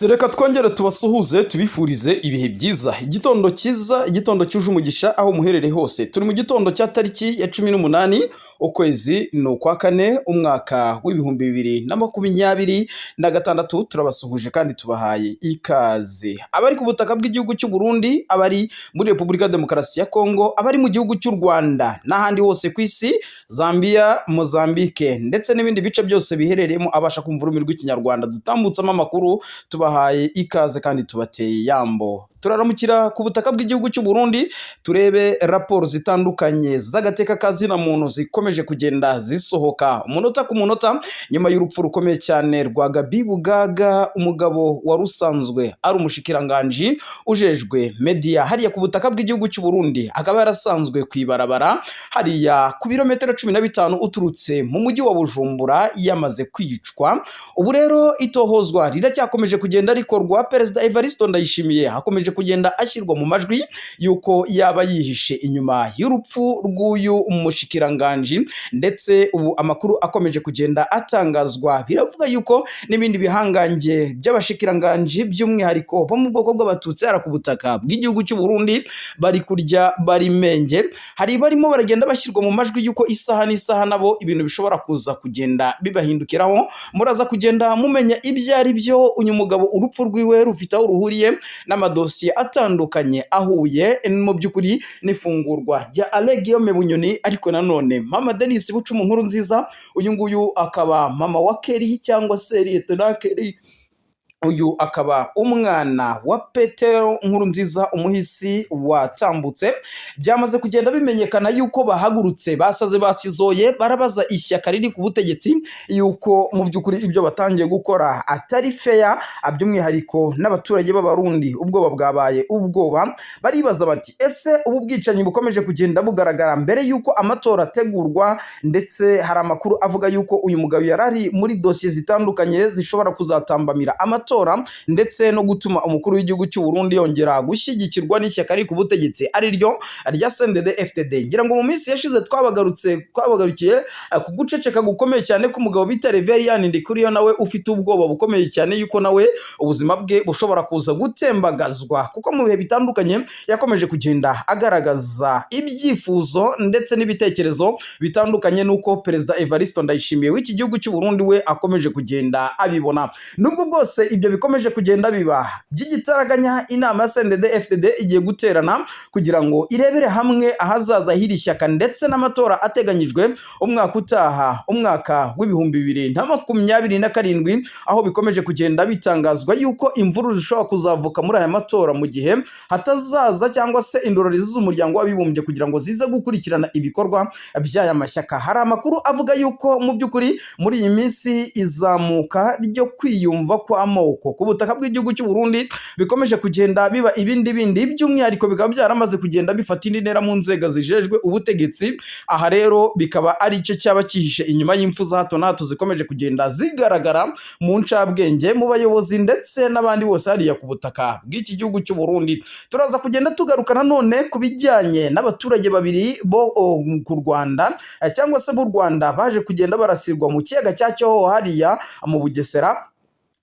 Reka twongere tubasuhuze, tubifurize ibihe byiza, igitondo cyiza, igitondo cyuje umugisha aho muherereye hose. Turi mu gitondo cya tariki ya 18, ukwezi ni ukwa kane, umwaka w'2026. Turabasuhuje kandi tubahaye ikaze. Abari ku butaka bw'igihugu cy'u Burundi, abari muri Repubulika ya Demokarasi ya Kongo, abari mu gihugu cy'u Rwanda n'ahandi hose ku isi, Zambia, Mozambique ndetse n'ibindi bice byose biherereyemo abasha kumva ururimi rw'Ikinyarwanda dutambutsamo amakuru, tubahaye ikaze kandi tubateye yambo. Turaramukira ku butaka bw'igihugu cy'u Burundi, turebe raporo zitandukanye z'agateka ka zina muntu zikomeje kugenda zisohoka umunota ku munota nyuma y'urupfu rukomeye cyane rwa Gabi Bugaga, umugabo wari usanzwe ari umushikiranganji ujejwe media hariya ku butaka bw'igihugu cy'u Burundi, akaba yarasanzwe ku ibarabara hariya ku birometero 15 uturutse mu mujyi wa Bujumbura yamaze kwicwa. Ubu rero itohozwa riracyakomeje kugenda rikorwa. Perezida Evariste Ndayishimiye akomeje kugenda ashyirwa mu majwi yuko yaba yihishe inyuma y'urupfu rw'uyu mushikiranganji, ndetse ubu amakuru akomeje kugenda atangazwa biravuga yuko n'ibindi bihangange by'abashikiranganji, by'umwihariko bo mu bwoko bw'Abatutsi hara ku butaka bw'igihugu cy'u Burundi, bari kurya bari menge. Hari barimo baragenda bashyirwa mu majwi yuko isaha n'isaha nabo ibintu bishobora kuza kugenda bibahindukiraho. Muraza kugenda mumenya ibyo ari byo. Uyu mugabo urupfu rwiwe rufite aho ruhuriye n'amadosiye atandukanye ahuye mu by'ukuri n'ifungurwa rya Alain Guillaume Bunyoni, ariko nanone Mama Denis Bucuma Nkuru Nziza, uyu nguyu akaba mama wa Kelly cyangwa se Lieutenant Kelly, uyu akaba umwana wa Petero Nkurunziza, umuhisi watambutse. Byamaze kugenda bimenyekana yuko bahagurutse, basaze, basizoye, barabaza ishyaka riri ku butegetsi yuko mu by'ukuri ibyo batangiye gukora atari feya, by'umwihariko n'abaturage b'Abarundi ubwoba bwabaye ubwoba. Baribaza bati: "Ese ubu bwicanyi bukomeje kugenda bugaragara mbere yuko amatora ategurwa?" Ndetse hari amakuru avuga yuko uyu mugabo yari ari muri dosiye zitandukanye zishobora kuzatambamira amatora ndetse no gutuma umukuru w'igihugu cy'u Burundi yongera gushyigikirwa n'ishyaka riri ku butegetsi, ari ryo rya CNDD FDD. Ngira ngo mu minsi yashize twabagarukiye ku guceceka gukomeye cyane k'umugabo bita Reverien Ndikuriyo, nawe ufite ubwoba bukomeye cyane yuko nawe ubuzima bwe bushobora kuza gutembagazwa, kuko mu bihe bitandukanye yakomeje kugenda agaragaza ibyifuzo ndetse n'ibitekerezo bitandukanye n'uko Perezida Evariste Ndayishimiye w'iki gihugu cy'u Burundi we akomeje kugenda abibona. Nubwo bwose ibyo bikomeje kugenda biba by'igitaraganya, inama ya CNDD FDD igiye guterana kugira ngo irebere hamwe ahazaza h'iri shyaka ndetse n'amatora ateganyijwe umwaka utaha, umwaka w'2027, aho bikomeje kugenda bitangazwa yuko imvururu zishobora kuzavuka muri aya matora mu gihe hatazaza cyangwa se indorerezi z'Umuryango w'Abibumbye kugira ngo zize gukurikirana ibikorwa by'aya mashyaka. Hari amakuru avuga yuko mu by'ukuri muri iyi minsi izamuka ryo kwiyumva kw'amoko ku butaka bw'igihugu cy'u Burundi bikomeje kugenda biba ibindi bindi, by'umwihariko bikaba byaramaze kugenda bifata indi ntera mu nzego zijejwe ubutegetsi. Aha rero bikaba ari cyo cyaba cyihishe inyuma y'impfu za hato na hato zikomeje kugenda zigaragara mu ncabwenge, mu bayobozi ndetse n'abandi bose hariya ku butaka bw'iki gihugu cy'u Burundi. Turaza kugenda tugaruka nanone ku bijyanye n'abaturage babiri bo ku Rwanda cyangwa se b'u Rwanda baje kugenda barasirwa mu kiyaga cya Cyohoha hariya mu Bugesera,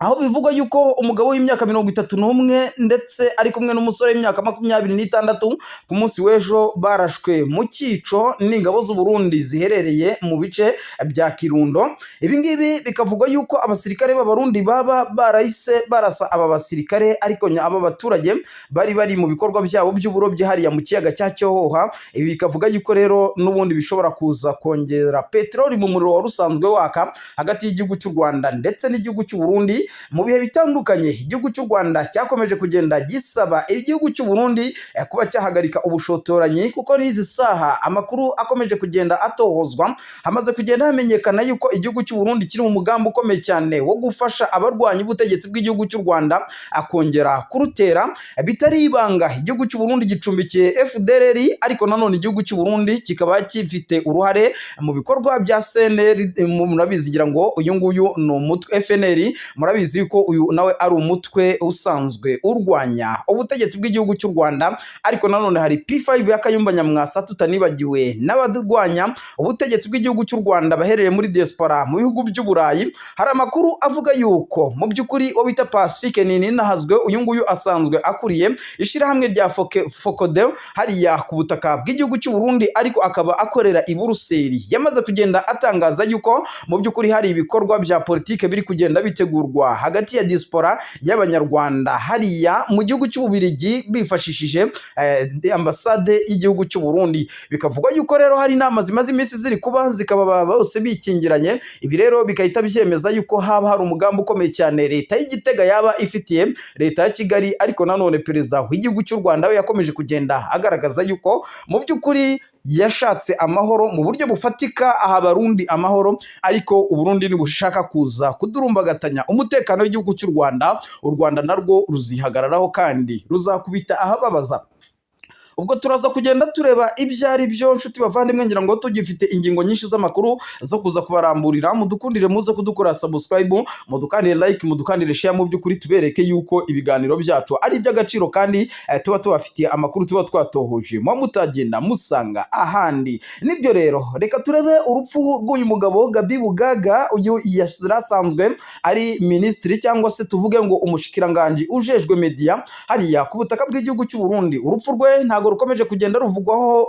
aho bivugwa yuko umugabo w'imyaka 31 ndetse ari kumwe n'umusore w'imyaka 26 ku munsi w'ejo barashwe mu cyico n'ingabo z'u Burundi ziherereye mu bice bya Kirundo. Ibi ngibi bikavugwa yuko abasirikare b'Abarundi baba barahise barasa aba basirikare, ariko aba baturage bari bari mu bikorwa byabo by'uburobyi hariya mu kiyaga cya Cyohoha. Ibi bikavuga yuko rero n'ubundi bishobora kuza kongera peteroli mu muriro wari usanzwe waka hagati y'igihugu cy'u Rwanda ndetse n'igihugu cy'u Burundi. Mu bihe bitandukanye igihugu cy'u Rwanda cyakomeje kugenda gisaba igihugu cy'u Burundi kuba cyahagarika ubushotoranyi, kuko n'izi saha amakuru akomeje kugenda atohozwa, hamaze kugenda hamenyekana yuko igihugu cy'u Burundi kiri mu mugambi ukomeye cyane wo gufasha abarwanya ubutegetsi bw'igihugu cy'u Rwanda akongera kurutera. Bitari ibanga, igihugu cy'u Burundi gicumbikiye FDLR, ariko nanone igihugu cy'u Burundi kikaba gifite uruhare mu bikorwa bya CNL. Murabizi, ngira ngo uyu nguyu ni umutwe FNL, murabizi. Murabizi ko uyu nawe ari umutwe usanzwe urwanya ubutegetsi bw'igihugu cy'u Rwanda, ariko nanone hari P5 ya Kayumba Nyamwasa, tutanibagiwe n'abarwanya ubutegetsi bw'igihugu cy'u Rwanda baherereye muri diaspora mu bihugu by'Uburayi. Hari amakuru avuga yuko mu by'ukuri uwo bita Pacifique Nininahazwe, uyu nguyu asanzwe akuriye ishyirahamwe rya FOCODE hariya ku butaka bw'igihugu cy'u Burundi, ariko akaba akorera i Buruseli, yamaze kugenda atangaza yuko mu by'ukuri hari ibikorwa bya politike biri kugenda bitegurwa hagati ya diaspora y'Abanyarwanda hariya mu gihugu cy'Ububirigi bifashishije ambasade y'igihugu cy'u Burundi. Bikavugwa yuko rero hari inama zimaze iminsi ziri kuba, zikaba bose bikingiranye. Ibi rero bigahita byemeza yuko haba hari umugambi ukomeye cyane leta y'Igitega yaba ifitiye leta ya Kigali. Ariko nanone perezida w'igihugu cy'u Rwanda we yakomeje kugenda agaragaza yuko mu by'ukuri yashatse amahoro mu buryo bufatika, aha Abarundi amahoro, ariko Uburundi nibushaka kuza kudurumbagatanya umutekano w'igihugu cy'u Rwanda, u Rwanda narwo ruzihagararaho kandi ruzakubita ahababaza. Ubwo turaza kugenda tureba ibyo ari byo. Nshuti bavandimwe, ngira ngo tugifite ingingo nyinshi z'amakuru zo kuza kubaramburira. Mudukundire muze kudukora subscribe, mudukandire like, mudukandire share, mu by'ukuri tubereke yuko ibiganiro byacu ari iby'agaciro kandi tuba tubafitiye amakuru tuba twatohoje muba mutagenda musanga ahandi. Nibyo rero, reka turebe urupfu rw'uyu mugabo Gabi Bugaga. Uyu yari asanzwe ari minisitiri, cyangwa se tuvuge ngo umushikiranganji ujejwe media hariya ku butaka bw'igihugu cy'u Burundi. Urupfu rwe ntabwo rukomeje kugenda ruvugwaho,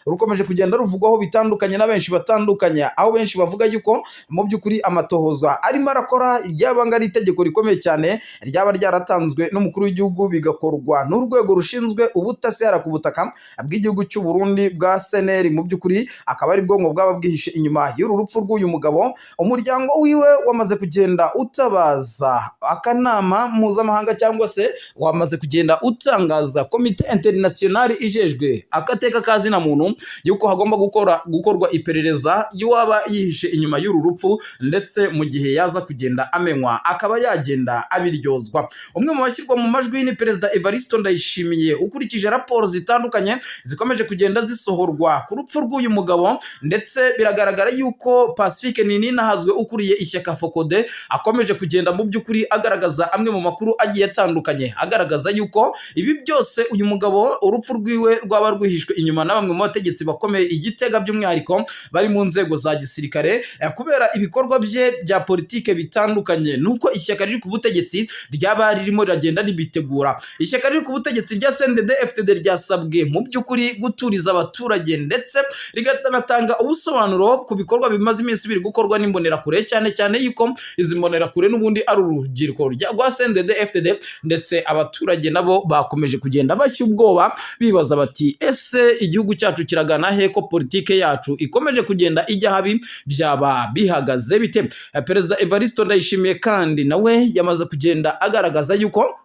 rukomeje kugenda ruvugwaho bitandukanye na benshi batandukanye, aho benshi bavuga yuko mu by'ukuri amatohozwa arimo arakora ryaba ngo ari itegeko rikomeye cyane ryaba ryaratanzwe n'umukuru w'igihugu, bigakorwa n'urwego rushinzwe ubutasi hariya ku butaka bw'igihugu cy'u Burundi bwa SNR, mu by'ukuri akaba ari bwo ngo bwaba bwihishe inyuma y'uru rupfu rw'uyu mugabo. Umuryango wiwe wamaze kugenda utabaza akanama mpuzamahanga, cyangwa se wamaze kugenda utangaza komite internationale ijejwe agateka ka zina muntu, yuko hagomba gukorwa iperereza y'uwaba yihishe inyuma y'uru rupfu, ndetse mu gihe yaza kugenda amenywa akaba yagenda abiryozwa. Umwe mu bashyirwa mu majwi ni Perezida Evariste Ndayishimiye, ukurikije raporo zitandukanye zikomeje kugenda zisohorwa ku rupfu rw'uyu mugabo. Ndetse biragaragara yuko Pacifique Nininahazwe ukuriye ishyaka FOCODE akomeje kugenda mu by'ukuri agaragaza amwe mu makuru agiye atandukanye agaragaza yuko ibi byose, uyu mugabo urupfu rwiwe rwaba rwihishwe inyuma na bamwe mu bategetsi bakomeye i Gitega, by'umwihariko bari mu nzego za gisirikare, kubera ibikorwa bye bya politike bitandukanye, nuko ishyaka riri ku butegetsi ryaba ririmo riragenda ribitegura. Ishyaka riri ku butegetsi rya CNDD FDD ryasabwe mu by'ukuri guturiza abaturage, ndetse rikanatanga ubusobanuro ku bikorwa bimaze iminsi biri gukorwa n'imbonerakure, cyane cyane yuko izi mbonerakure n'ubundi ari urubyiruko rwa CNDD FDD. Ndetse abaturage nabo bakomeje kugenda bashya ubwoba, bibaza bati: "Ese igihugu cyacu kiragana he, ko politike yacu ikomeje kugenda ijya habi, byaba bihagaze bite?" Perezida Evariste Ndayishimiye kandi nawe yamaze kugenda agaragaza yuko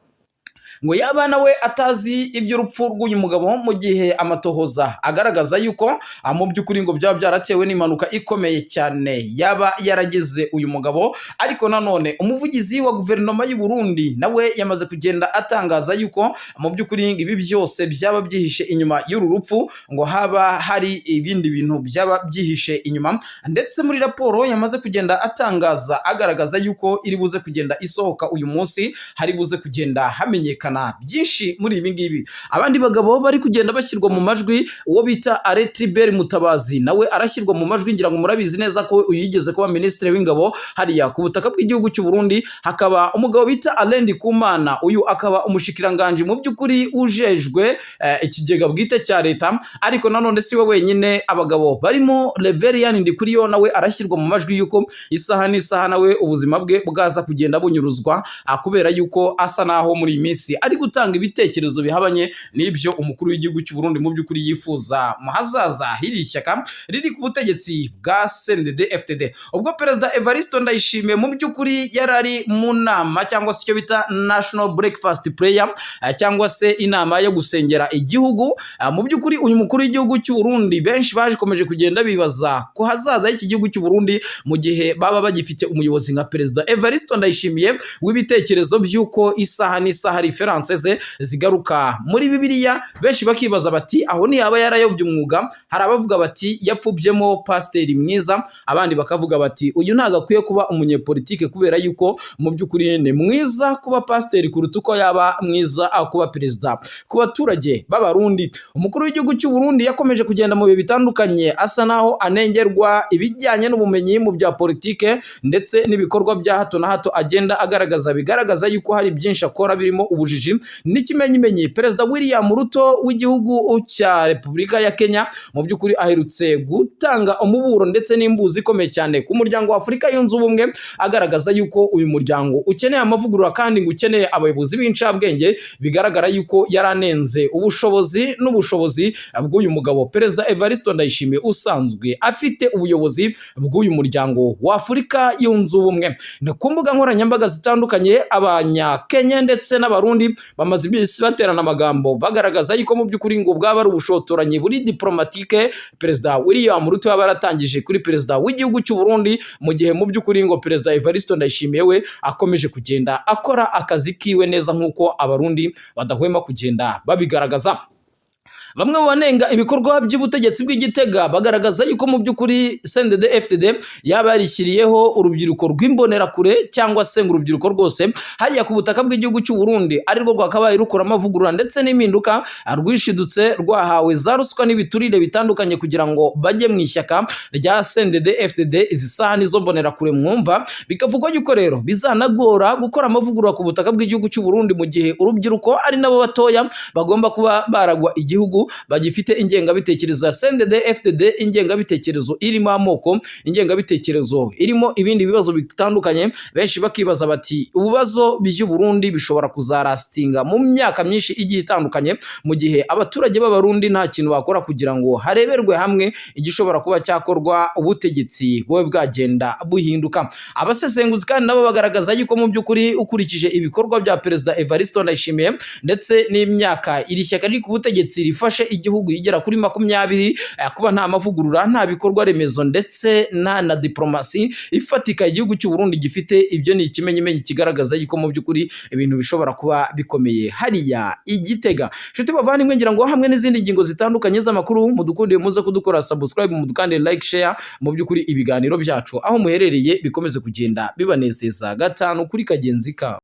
ngo yaba nawe atazi iby'urupfu rw'uyu mugabo, mu gihe amatohoza agaragaza yuko mu by'ukuri ngo byaba byaratewe n'impanuka ikomeye cyane yaba yaragize uyu mugabo. Ariko nanone umuvugizi wa guverinoma y'u Burundi nawe yamaze kugenda atangaza yuko mu by'ukuri ibi byose byaba byihishe inyuma y'uru rupfu, ngo haba hari ibindi bintu byaba byihishe inyuma. Ndetse muri raporo yamaze kugenda atangaza, agaragaza yuko iri buze kugenda isohoka uyu munsi, hari buze kugenda hamenyekana byinshi muri ibi ngibi. Abandi bagabo bari kugenda bashyirwa mu majwi, uwo bita Alain Tribert Mutabazi nawe arashyirwa mu majwi. Ngira ngo murabizi neza ko uyu yigeze kuba minisitiri w'ingabo hariya ku butaka bw'igihugu cy'u Burundi. Hakaba umugabo bita Alain Ndikumana, uyu akaba umushikiranganji mu by'ukuri ujejwe ikigega bwite cya leta. Ariko nanone si we wenyine, abagabo barimo Reverien Ndikuriyo nawe arashyirwa mu majwi yuko isaha n'isaha nawe ubuzima bwe bwaza kugenda bunyuruzwa, kubera yuko asa naho muri iyi minsi ari gutanga ibitekerezo bihabanye n'ibyo umukuru w'igihugu cy'u Burundi mu by'ukuri yifuza mu hazaza h'iri shyaka riri ku butegetsi bwa CNDD FDD. Ubwo Perezida Evariste Ndayishimiye mu by'ukuri yari ari mu nama, cyangwa se icyo bita National Breakfast Prayer, cyangwa se inama yo gusengera igihugu, mu by'ukuri uyu mukuru w'igihugu cy'u Burundi, benshi bakomeje kugenda bibaza ku hazaza h'iki gihugu cy'u Burundi mu gihe baba bagifite umuyobozi nka Perezida Evariste Ndayishimiye w'ibitekerezo by'uko isaha n'isaha referendum références ze zigaruka muri Bibiliya. Benshi bakibaza bati: "Aho ntiyaba yarayobye umwuga?" Hari abavuga bati: "Yapfubyemo pasiteri mwiza." Abandi bakavuga bati: "Uyu ntabwo akwiye kuba umunyepolitike, kubera yuko mu by'ukuri ni mwiza kuba pasiteri kuruta uko yaba mwiza kuba perezida." Ku baturage b'Abarundi, umukuru w'igihugu cy'u Burundi yakomeje kugenda mu bihe bitandukanye asa naho anengerwa ibijyanye n'ubumenyi mu bya politike ndetse n'ibikorwa bya hato na hato agenda agaragaza, bigaragaza yuko hari byinshi akora birimo ubujiji. N'ikimenyimenyi, Perezida William Ruto w'igihugu cya Repubulika ya Kenya mu by'ukuri aherutse gutanga umuburo ndetse n'imbuzi ikomeye cyane ku Muryango wa Afurika Yunze Ubumwe, agaragaza yuko uyu muryango ukeneye amavugurura kandi ngo ukeneye abayobozi b'incabwenge. Bigaragara yuko yaranenze ubushobozi n'ubushobozi bw'uyu mugabo Perezida Evariste Ndayishimiye, usanzwe afite ubuyobozi bw'uyu Muryango wa Afurika Yunze Ubumwe. Ni ku mbuga nkoranyambaga zitandukanye, Abanyakenya ndetse n'Abarundi bamaze iminsi baterana amagambo, bagaragaza yuko mu by'ukuri ngo bwaba ari ubushotoranyi buri diplomatique Perezida William Ruto yaba yaratangije kuri perezida w'igihugu cy'u Burundi, mu gihe mu by'ukuri ngo Perezida Evariste Ndayishimiye we akomeje kugenda akora akazi kiwe neza, nk'uko Abarundi badahwema kugenda babigaragaza. Bamwe mu banenga ibikorwa by'ubutegetsi bw'Igitega bagaragaza yuko mu by'ukuri CNDD FDD yaba yarishyiriyeho urubyiruko rw'imbonerakure, cyangwa se ngo urubyiruko rwose hariya ku butaka bw'igihugu cy'u Burundi arirwo rwakabaye rukora amavugurura ndetse n'impinduka, rwishidutse rwahawe za ruswa n'ibiturire bitandukanye kugira ngo bajye mu ishyaka rya CNDD FDD. Izi saha nizo mbonerakure mwumva. Bikavugwa yuko rero bizanagora gukora amavugurura ku butaka bw'igihugu cy'u Burundi mu gihe urubyiruko, ari nabo batoya bagomba kuba baragwa igihugu, bagifite ingengabitekerezo ya CNDD FDD, ingengabitekerezo irimo amoko, ingengabitekerezo irimo ibindi bibazo bitandukanye. Benshi bakibaza bati: "Ibibazo by'u Burundi bishobora kuzarasitinga mu myaka myinshi igiye itandukanye, mu gihe abaturage b'Abarundi nta kintu bakora kugira ngo hareberwe hamwe igishobora kuba cyakorwa, ubutegetsi bube bwagenda buhinduka." Abasesenguzi kandi nabo bagaragaza yuko mu by'ukuri, ukurikije ibikorwa bya Perezida Evariste Ndayishimiye ndetse n'imyaka iri shyaka riri ku butegetsi rifashe igihugu igera kuri 20, kuba nta mavugurura, nta bikorwa remezo ndetse nta na diplomasi ifatika igihugu cy'u Burundi gifite, ibyo ni ikimenyimenyi kigaragaza yuko mu by'ukuri ibintu bishobora kuba bikomeye hariya Igitega. Nshuti bavandimwe, ngira ngo hamwe n'izindi ngingo zitandukanye z'amakuru, mudukundiye muze kudukora subscribe, mudukande like, share, mu by'ukuri ibiganiro byacu aho muherereye bikomeze kugenda bibanezeza gatanu kuri kagenzi kabo.